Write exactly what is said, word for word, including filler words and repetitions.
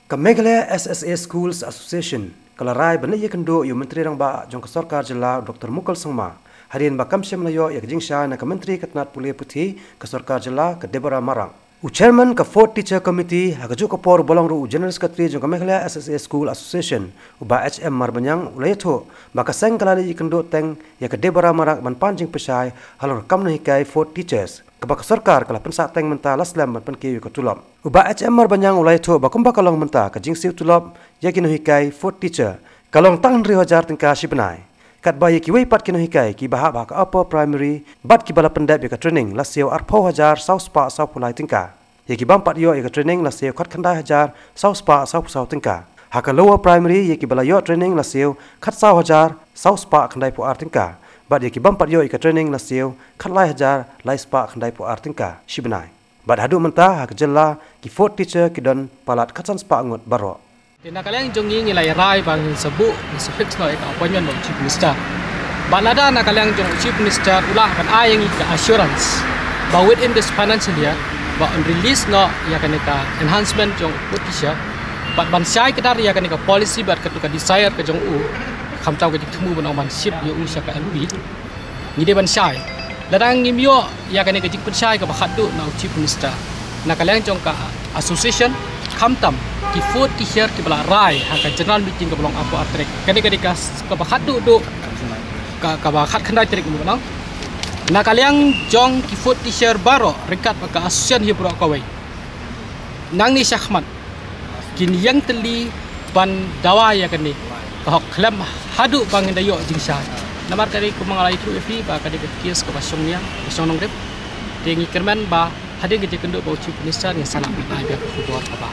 Ka Meghalaya S S A Schools Association ka la rai ban leit ïakynduh ïa u Myntri Rangbah jong ka Sorkar Jylla, Doctor Mukul Sangma, hadien ba kam shym la ïoh ïa ka jingshai na ka Myntri ka tnat pule puthi ka Sorkar Jylla, ka Deborah Marak. U Chairman ka Fourth Teacher Committee, ha kajuh ka por uba long ruh u General Secretary jong ka Meghalaya S S A School Association, u Bah H M Marbaniang, u la ïathuh ba ka seng ka la leit ïakynduh teng ïa ka Deborah Marak ban pan jingpynshai halor ka kam nonghikai Fourth Teachers, kaba ka sorkar ka la pynsah teng mynta la slem ban pynkiew ïa ka tulop. U Bah H M Marbaniang u la ïathuh ba kumba ka long mynta, ka jingsiew tulop ïa ki nonghikai Fourth Teacher ka long tang hynriew hajar tyngka shi bnai. Katba ïa kiwei pat ki nonghikai kiba hap ha ka Upper Primary bad kiba la pyndep ïa ka training la siew arphew hajar saw spah sawphew lai tyngka. Ïa ki bym pat ïoh ïa ka training la siew khatkhyndai hajar saw spah sawphew saw tyngka. Ha ka Lower Primary, ïa kiba la ïoh training la siew khatsaw hajar saw spah khyndaiphew ar tyngka. Bad ïa ki bym pat ïoh ïa ka training la siew khatlai hajar lai spah khyndaiphew ar tyngka shi bnai. Bad haduh mynta ha ka jylla, ki Fourth Teacher ki don palat khatsan spah ngut baroh. Te na ka liang jong ngi, ngi la rai ba ngin sa buh, ngin sa fix noh ïa ka appointment bad u Chief Minister. Bad lada na ka liang jong u Chief Minister u lah ban ai ïa ngi ka assurance ba within this financial year ba un release noh ïa kane ka enhancement jong u Fourth Teacher, bad ban shai kdar ïa kane ka policy bad katu ka desire ka jong u, khamtam ka jingthmu ban ong ban shift ïa u sha ka L P, ngi dei ban shai. Lada ngim ïoh ïa kane ka jingpynshai kaba khatduh na u Chief Minister, na ka liang jong ka association, khamtam ki Fourth Teacher kiba la rai ha ka general meeting kaba long arphew ar tarik, kane ka dei ka s-, kaba khatduh duh, ka, kaba khatkhyndai tarik mynta, na ka liang jong ki Fourth Teacher baroh ryngkat bad ka association hi baroh kawei, nangne shakhmat kin ïeng tylli ban dawa ïa kane ka hok khlem haduh ba ngin da ïoh jingshai. Namar ka dei kumba nga la ïathuh ïa phi ba ka dei ka case kaba shong niang, ka shong nongrep. Te ngi kyrmen ba hadien ka jingkynduh bad u Chief Minister ngin sa lah ban ai biang ka khubor kaba